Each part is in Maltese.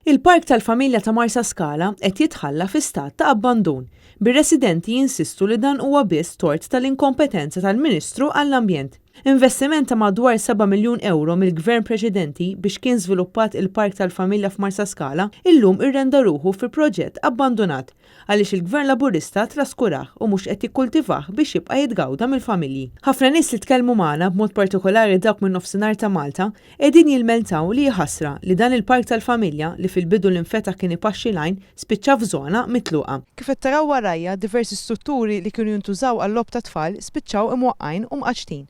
Il-Park tal-Familja ta' Marsaskala qed jitħalla fi stat ta' abbandun, bir-residenti jinsistu li dan huwa biss tort tal-inkompetenza tal-Ministru għall-Ambjent. Investiment ta' madwar seba' miljun ewro mill-Gvern preċedenti biex kien żviluppat il-Park tal-Familja f'Marsaskala illum irrenda ruħu fi proġett abbandunat għaliex il-Gvern Laburista traskurah u mhux qed jikkultivah biex jibqa' jitgawda mill-familji. Ħafna nies li tkellmu magħna, b'mod partikolari dawk min-Nofsinhar ta' Malta, qegħdin jilmentaw li hi ħasra li dan il-park tal-familja li fil-bidu li nfetaħ kien ipaxxi l-għajn spiċċa f'żona mitluqa. Kif qed taraw warajja, diversi strutturi li kienu jintużaw għal-logħob tat-tfal spiċċaw imwaqqgħin u mqaċċtin.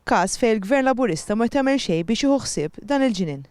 Każ fejn il-Gvern Laburista mhu qed jagħmel xejn biex jieħu ħsieb dan il-ġnien.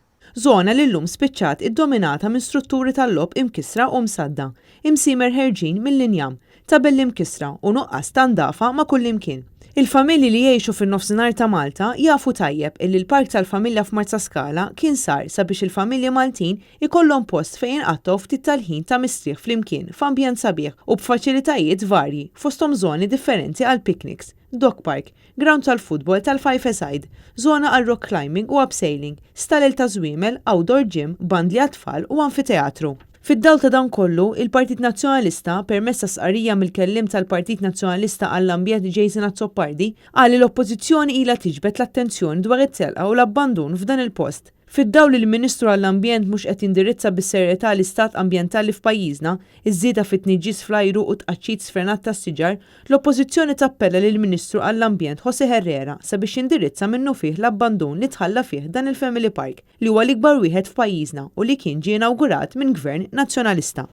Żona li llum spiċċat iddominata minn strutturi tal-logħob imkissra u msadda, imsiemer ħerġin mill-injam, tabelli mkissra u nuqqas ta' ndafa ma' kullimkien. Il-familji li jgħixu fin-Nofsinhar ta' Malta jafu tajjeb illi l-Park tal-Familja f'Marsaskala kien sar sabiex il-familji Maltin ikollhom post fejn iqattgħu ftit tal-ħin ta' mistrieħ flimkien f'ambjent sabiħ u b'faċilitajiet varji fosthom żoni differenti għall-picnics, dog park, Grawnd tal-futbol tal-five-a-side, żona għal rock climbing u abseiling, stalel taż-żwiemel, outdoor gym, bandli għat-tfal u anfiteatru. Fid-dawl ta' dan kollu, il-Partit Nazzjonalista, permezz ta' stqarrija mill-Kelliem tal-Partit Nazzjonalista għall-Ambjent Jason Azzopardi, qal li l-Oppożizzjoni ilha tiġbed l-attenzjoni dwar it-telqa u l-abbandun f'dan il-post. Fid-dawl li l-Ministru għall-Ambjent mhux qed jindirizza bis-serjetà l-istat ambjentali f'pajjiżna, iż-żieda fit-tniġġis fl-ajru u t-tqaċċit sfrenat tas-siġar, l-Oppożizzjoni tappella lill-Ministru għall-Ambjent José Herrera sabiex jindirizza minnufih l-abbandun li tħalla fih dan il-Family Park li huwa l-ikbar wieħed f'pajjiżna u li kien ġie inawgurat minn Gvern Nazzjonalista.